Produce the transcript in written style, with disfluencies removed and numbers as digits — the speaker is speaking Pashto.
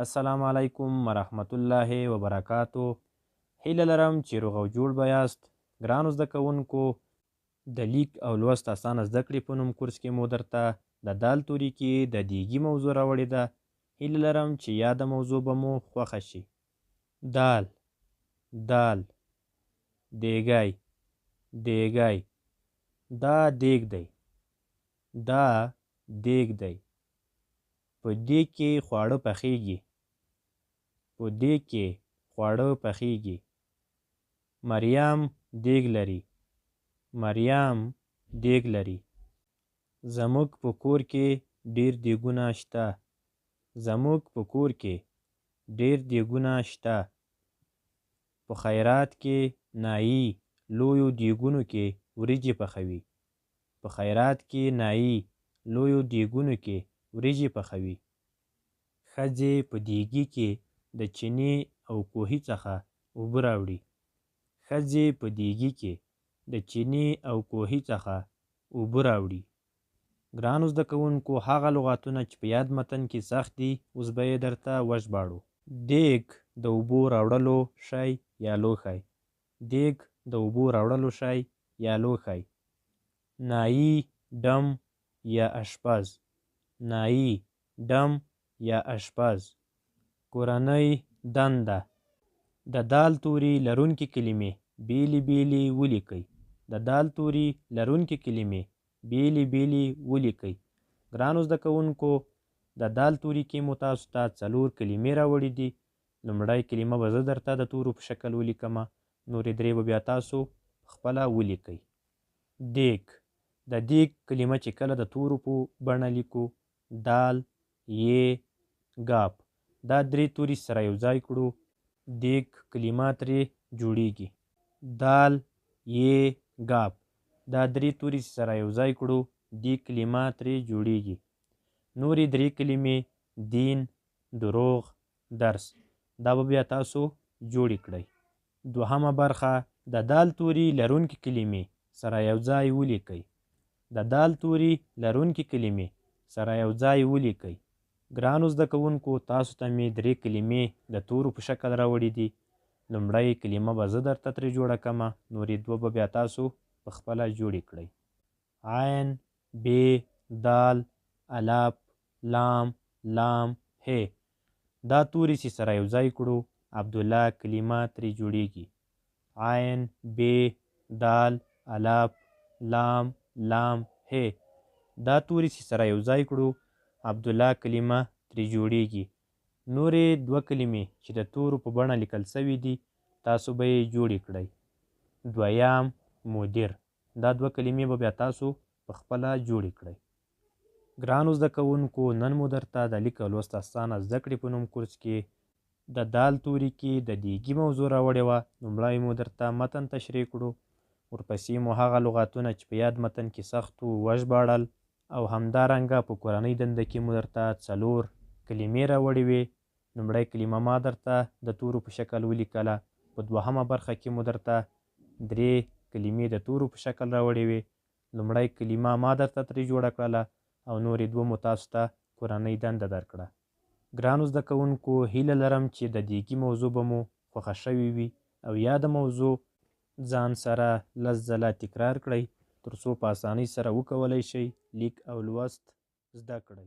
السلام علیکم ورحمت الله وبرکاتو. هیله لرم چې روغ او جوړ به یاست. ګرانو زده کوونکو، د لیک او لوست اسانه زده کړې په نوم کورس کې مو درته د دال توري کې د دیګي موضوع راوړې ده. هیله لرم چې یاده موضوع به مو خوښه شي. دال، دال، دیګی، دیګی. دا دیګ دی، دا دیګ دی. په دیګ کې خواړه پخیږي، په دیګ کې خواړه پخیږي. مریم دیګ لري، مریم دیګ لري. زموږ په کور کې ډېر دیګونه شته، زموږ په کور کې ډېر دیګونه شته. په خیرات کې نایي لویو دیګونو کې وریجې پخوي، په خیرات کې نایي لویو دیګونو کې وریجې پخوي. ښځې په دیګي کې د چینې او کوهي څخه اوبه راوړي، ښځې په دیګي کې د چینې او کوهي څخه اوبه راوړي. ګرانو زده کوونکو، هغه لغاتونه چې په یاد متن کې سخت دي اوس به یې درته وژباړو. دیګ د اوبو راوړلو شی یا لوښی، دیګ د اوبو راوړلو شی یا لوښی. نایي، ډم یا اشپز، نایي، ډم یا اشپز. کورنۍ دنده: د دال توري لرونکې کلمې بېلې بېلې ولیکئ، د دال توري لرونکې کلمې بېلې بېلې ولیکئ. ګرانو زده کوونکو، د دال توري کې مو تاسو ته 4 کلمې راوړې دي. لومړی کلمه به زه درته د تورو په شکل ولیکمه، نورې 3 به بیا تاسو خپله ولیکئ. دیګ، د دیګ کلمه چې کله د تورو په بڼه لیکو، دال، یې، ګاف، دا 3 توري سره یو ځای کړو، دیګ کلمه ترې جوړیږي. دال، یې، ګاف، دا 3 توري سره یو ځای کړو، دیګ کلمه ترې جوړیږي. نورې 3 کلمې دین، دروغ، درس، دا به بیا تاسو جوړې کړئ. دوهمه برخه: د دال توري لرونکې کلمې سره یو ځای ولیکئ، د دال توري لرونکې کلمې سره یو ځای ولیکئ. ګرانو زده کوونکو، تاسو ته مې 3 کلمې د تورو په شکل راوړې دي. لومړی کلمه به زه درته ترې جوړه کړمه، نورې 2 به بیا تاسو په خپله جوړې کړئ. عین، ب، دال، الف، لام، لام، ه، دا توري چې سره یو ځای کړو، عبدالله کلمه ترې جوړیږي. عین، ب، دال، الف، لام، لام، ه، دا توري چې سره یو ځای کړو، عبدالله کلمه ترې جوړیږي. نورې 2 کلمې چې د تورو په بڼه لیکل سوي دي، تاسو به یې جوړې کړئ. دویم، مدیر، دا 2 کلمې به بیا تاسو په خپله جوړې کړئ. ګرانو زده کوونکو، نن مو درته د لیک او لوست اسانه زده کړې په نوم کورس کې د دال توري کې د دیګي موضوع راوړې وه. لومړی مو درته متن تشریح کړو، ورپسې مو هغه لغاتونه چې په یاد متن کې سخت وو وژباړل، او همدارنګه په کورنۍ دنده کې مو درته 4 کلمې راوړې وې. لومړی کلمه ما درته د تورو په شکل ولیکله، په دوهمه برخه کې مو درته 3 کلمې د تورو په شکل راوړې وې. لومړی کلمه ما درته ترې جوړه کړله او نورې 2 مو تاسو ته کورنۍ دنده درکړه. ګرانو زده کوونکو، هیله لرم چې د دیګي موضوع به مو خوښه شوې وي او یاده موضوع ځان سره 10 ځله تکرار کړئ، تر څو په اسانۍ سره وکولی شئ لیک او لوست زده کړئ.